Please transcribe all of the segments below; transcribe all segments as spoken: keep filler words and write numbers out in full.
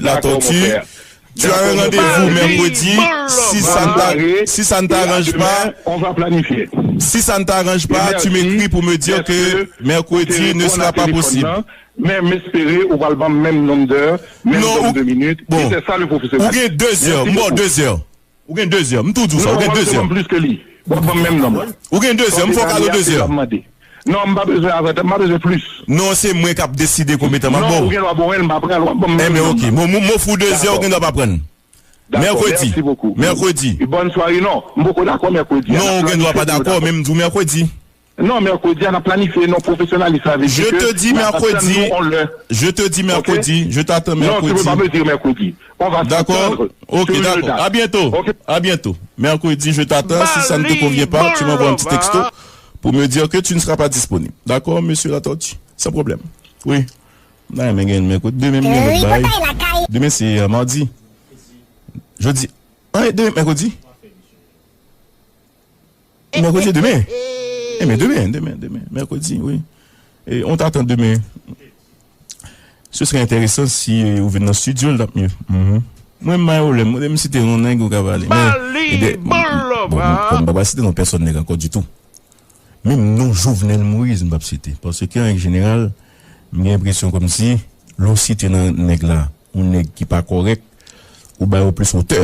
Monsieur Latortue. Tu as un rendez-vous mercredi. Si ça ne t'a- si ça ne t'arrange pas, on va planifier. Si ça ne t'arrange pas, tu m'écris pour me dire que mercredi ne sera pas possible. Men m espere ou pral ban m menm nonm dè, menm nonm de minit. Bon. Se sa le professionalisme. Ou gen de zè, m ba w de zè. Ou gen de zè. M tou di w sa, ou gen de zè. Non, w ap ban m plis ke li. W ap ban m menm nonm lan. Ou gen de zè, m fè w kado de zè. Non, m pa bezwen avè, m pa bezwen plis. Non, se mwen k ap deside konbyen tan m ap ba w. Non, ou gen dwa ba w, m pa pral, w ap ban m menm nonm lan. Enben, ok. M ofri w de zè, ou gen dwa pa prann. Mercredi. Mercredi. Bonne soirée, non. M poko dakò mercredi. Non, ou gen dwa pa dakò, men m di w mercredi. Non, mercredi a n ap planifye, non, profesyonalis la vle di ke n ap tann nou on lè. Je te dis mercredi. Je t'attends mercredi. Non, tu peux pas me dire mercredi. On va s'attendre sur une date. D'accord. Ok, d'accord. À bientôt. Ok. À bientôt. Mercredi, je t'attends. Si ça ne te convient pas, tu m'envoies un petit texto pour me dire que tu ne seras pas disponible. D'accord, monsieur Latortue? Sans problème. Oui. Nan men gen mèkredi, demen m gen lòt bagay. Demen se euh, mardi. Jodi. Ah, demen mèkredi. Mèkredi demen. Enben demen, demen, demen, mèkredi, wi. E on t'attend demen. Ce serait intéressant si euh, ou vin nan studio, l t ap mye. Mhm. Mwen m pa gen pwoblèm, mwen m site yon nèg ou ka pale. Men, e de- bon, m- kòm m pa pral site non pèsòn nèg ankò ditou. Menm non Jovenel Moïse m p ap site. Paske an règ jeneral, m gen enpresyon kòmsi lè w site nan nèg la, yon nèg ki pa kòrèk, ou ba yo plis otè.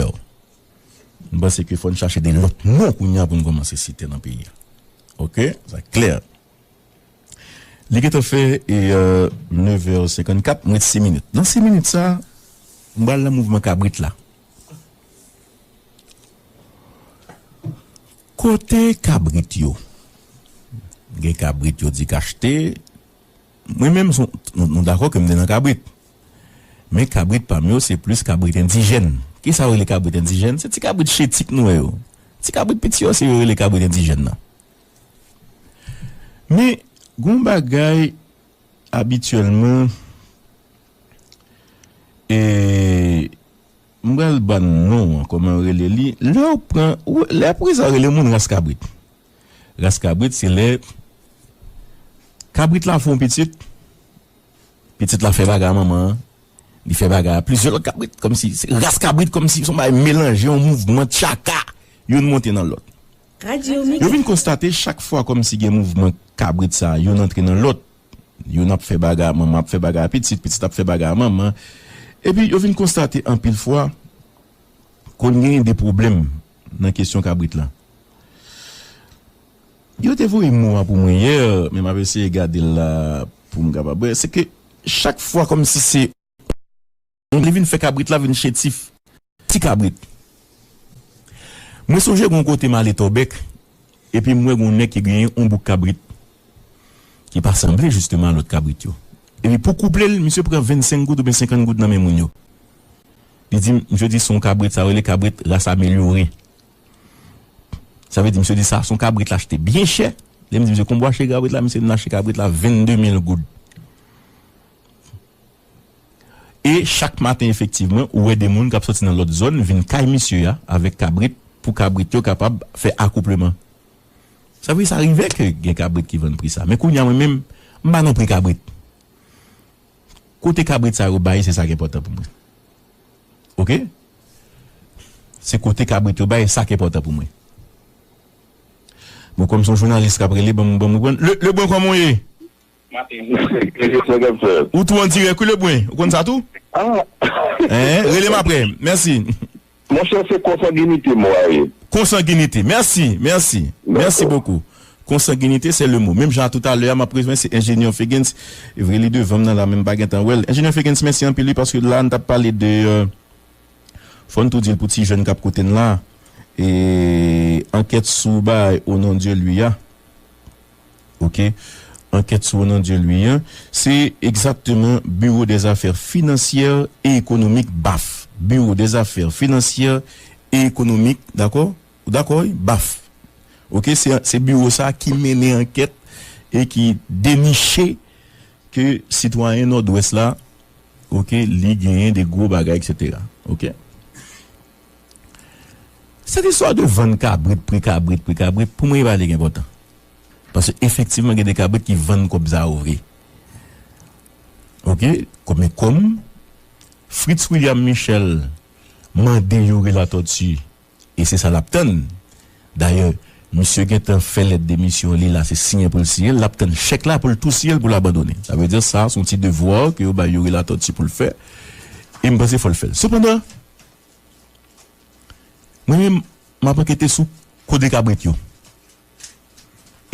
M panse ke fò n chache de lòt non kounye a pou n kòmanse site nan peyi a. Ok? Sa klè. Li gentan fè e euh, nev è senkannkat, m ret sis minit. Nan sis minit sa, m pral nan mouvman kabrit la. Kote kabrit yo? Gen kabrit yo di k achte. Mwen menm, se yon- nou, nou dakò ke m te nan kabrit. Men kabrit pa m yo, se plis kabrit endijèn. Kisa yo rele kabrit endijèn? Se ti kabrit chetik nou wè yo. Ti kabrit piti yo, se yo rele kabrit endijèn nan. Men, gen yon bagay abityèlman, e, m pral ba n non an, kòman yo rele li. Lè w pran, ou, lè prezan yo rele moun ras kabrit. Ras kabrit, se lè kabrit la fè yon pitit, pitit la fè bagay a manman an, li fè bagay a plizyè lòt kabrit, kòmsi se ras kabrit, kòmsi se yon bagay melanje, yon mouvman tchaka, youn monte nan lòt. Yo vin konstate chak fwa kòmsi gen mouvman kabrit sa, youn antre nan lòt, youn ap fè bagay a manman, ap fè bagay a pitit, pitit ap fè bagay a manman. Epi yo vin konstate anpil fwa, konn genyen de pwoblèm nan kesyon kabrit la. Yo te voye mo a pou mwen yè, men m ap eseye gade l la pou m kapab wè. Se ke chak fwa kòmsi se, li vin fè kabrit la vin chetif. Ti kabrit. Mwen sonje gen yon kote m ale Tòbèk, epi m wè gen yon nèg ki genyen yon bouk kabrit ki pa sanble jisteman a lòt kabrit yo. Epi pou kouple l, misye pran vennsenk goud oubyen senkant goud nan men moun yo. Li di, misye di se yon kabrit, sa yo rele kabrit ras amelyore. Sa vle di, misye di sa, se yon kabrit l achte byen chè. Lè m di misye konbyen w achte kabrit la, misye di m achte kabrit la vennde mil goud. E chak maten, efektivman, ou wè de moun k ap soti nan lòt zòn vin kay misye a avèk kabrit pou kabrit yo kapab fè akoupleman. Sa vle di sa rive ke gen kabrit ki vann pri sa. Men kounye a mwen menm, m pa nan pri kabrit. Kote kabrit sa yo bay, se sa k enpòtan pou mwen. Oke? Se kote kabrit yo bay, sa k enpòtan pou mwen. Bon, kòm se yon jounalis k ap rele, ban m, ban m reprann. Le, Lebwen, kòman w ye? Maten. Ou tou an dirèk, wi, Lebwen. Ou konn sa tou? Ah! Hein? Rele m apre. Mèsi. Monchè, se konsanginite mo a ye. Konsanginite. Mèsi, mèsi. Mèsi bokou. Konsanginite, se le mo. Menm jan a toutalè a, m ap rejouen, se enjenyè Fegens. Evre li devan m nan la, men m pa gentan wè l. Enjenyè Fegens, mèsi anpil, wi, paske la, n t ap pale de, euh, fò n tou di l pou ti jèn k ap koute n la. E ankèt sou bagay Au nom de lui a. Oke. Ankèt sou Au nom de lui a. Se egzakteman Bureau des Affaires Financières et Économiques, baf. Bureau des Affaires Financières et Économiques, dakò? Ou dakò, wi? Baf. Oke, se, se biwo sa a ki mennen ankèt e ki deniche ke sitwayen Nòdwès la, oke, li genyen de gwo bagay, et cetera. Oke? Sèt istwa de vann kabrit, pri kabrit, pri kabrit, pou mwen, e pa li ki enpòtan. Paske efektivman, gen de kabrit ki vann kòb sa yo vre. Oke? Kòm, men kòm Fritz William Michel mande Youri Latortue, e se sa l ap tann. Dayè, misye gentan fè lèt demisyon li la, se siyen pou l siyen l, l ap tann chèk la pou l tou siyen l pou l abandone. Sa vle di sa, se yon ti devwa ke yo bay Youri Latortue pou l fè, e m panse fò l fè l. Sepandan, mwen menm, m ap ankete sou kote kabrit yo.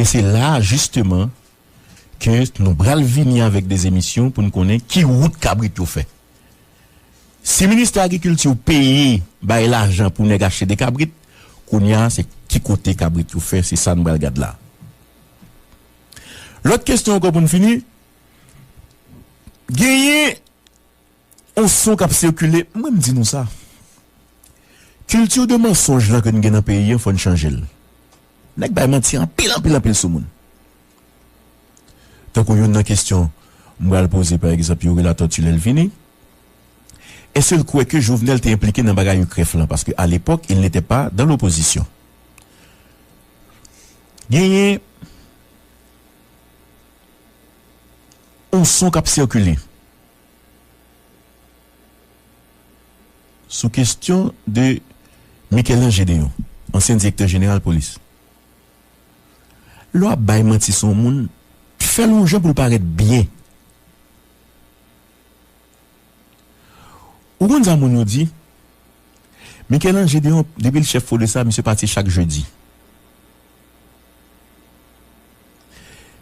E se la, jisteman, ke nou pral vini avèk de emisyon pou n konnen ki wout kabrit yo fè. Si ministè agrikilti peye bay lajan pou nèg achte de kabrit, kounye a, se ki kote kabrit yo fè, se sa n pral gad la. Lòt kesyon ankò pou n fini, genyen yon son k ap sikile, mwen m di nou sa. Kilti de mansonj lan ke n gen nan peyi an, fò n chanje l. Nèg bay manti anpil, anpil, anpil sou moun. Tankou youn nan kesyon m pral poze, pa egzanp, Youri Latortue lè l vini. Èske l kwè ke Jovenel te enplike nan bagay Ucref lan? Paske alepòk, il n'était pas dans l'opposition. Genyen yon son k ap sikile sou kesyon de Michel-Ange Deon, ansyen direktè jeneral polis. Lè w ap bay manti sou yon moun, fè l yon jan pou l parèt byen. Ou konn sa moun yo di? Michel-Ange Deon, depi l chèf polis la, misye pati chak jedi.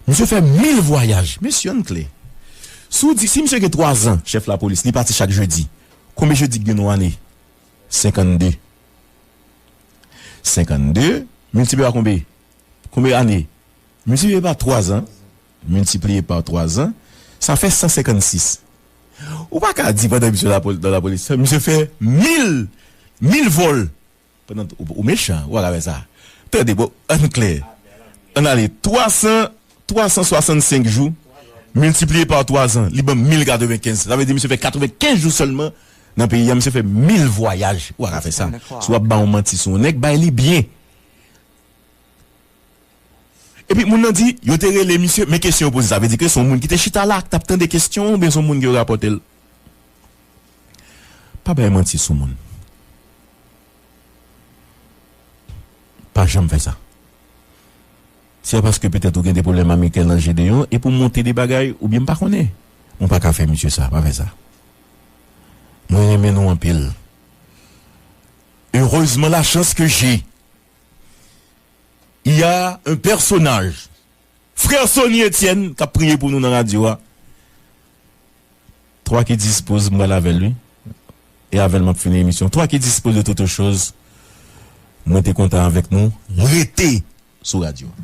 Misye fè mil vwayaj. Mesye, ann klè. Si w di, si misye gen twa zan, chèf lapolis, li pati chak jedi, konbyen jedi k gen nan yon ane? Senkannde. Senkannde, Miltipliye pa konbe? Konbe ane? Miltipliye pa twa zan. Miltipliye pa twa zan. Sa fè san senkannsis. Ou pa ka di pandan misye lapol-, nan lapolis, misye fè mil, mil vòl. Pandan ou, ou mechan, ou pa ka fè sa. Tande, bon, ann klè. Ann ale, twa san, twa san swasannsenk jou, miltipliye pa twa zan, li ban m mil katrevenkenz. Sa vle di misye fè katrevenkenz jou sèlman nan peyi a, misye fè mil vwayaj. Ou pa ka fè sa. Si w ap ba yon manti sou yon nèg, bay li byen. Epi moun nan di, yo te rele misye, men kesyon yo poze, sa vle di ke se yon moun ki te chita la, k t ap tande kesyon, oubyen se yon moun ki yo rapòte l? Pa bay manti sou moun. Pa janm fè sa. Se paske petèt ou gen de pwoblèm a Michel-Ange Deyon, epi w monte de bagay, oubyen m pa konnen. Mwen pa ka fè misye sa, pa fè sa. Mwen renmen nou anpil. Heureusement, la chance que j'ai, il y a un personnage, frè Sony Etienne, k ap priye pou nou nan radyo a. Toi qui dispose, m pral avè l, wi. E avè l, m ap fini emisyon. Toi qui dispose de toutes choses, mwen te kontan avèk nou. Rete sou radyo a.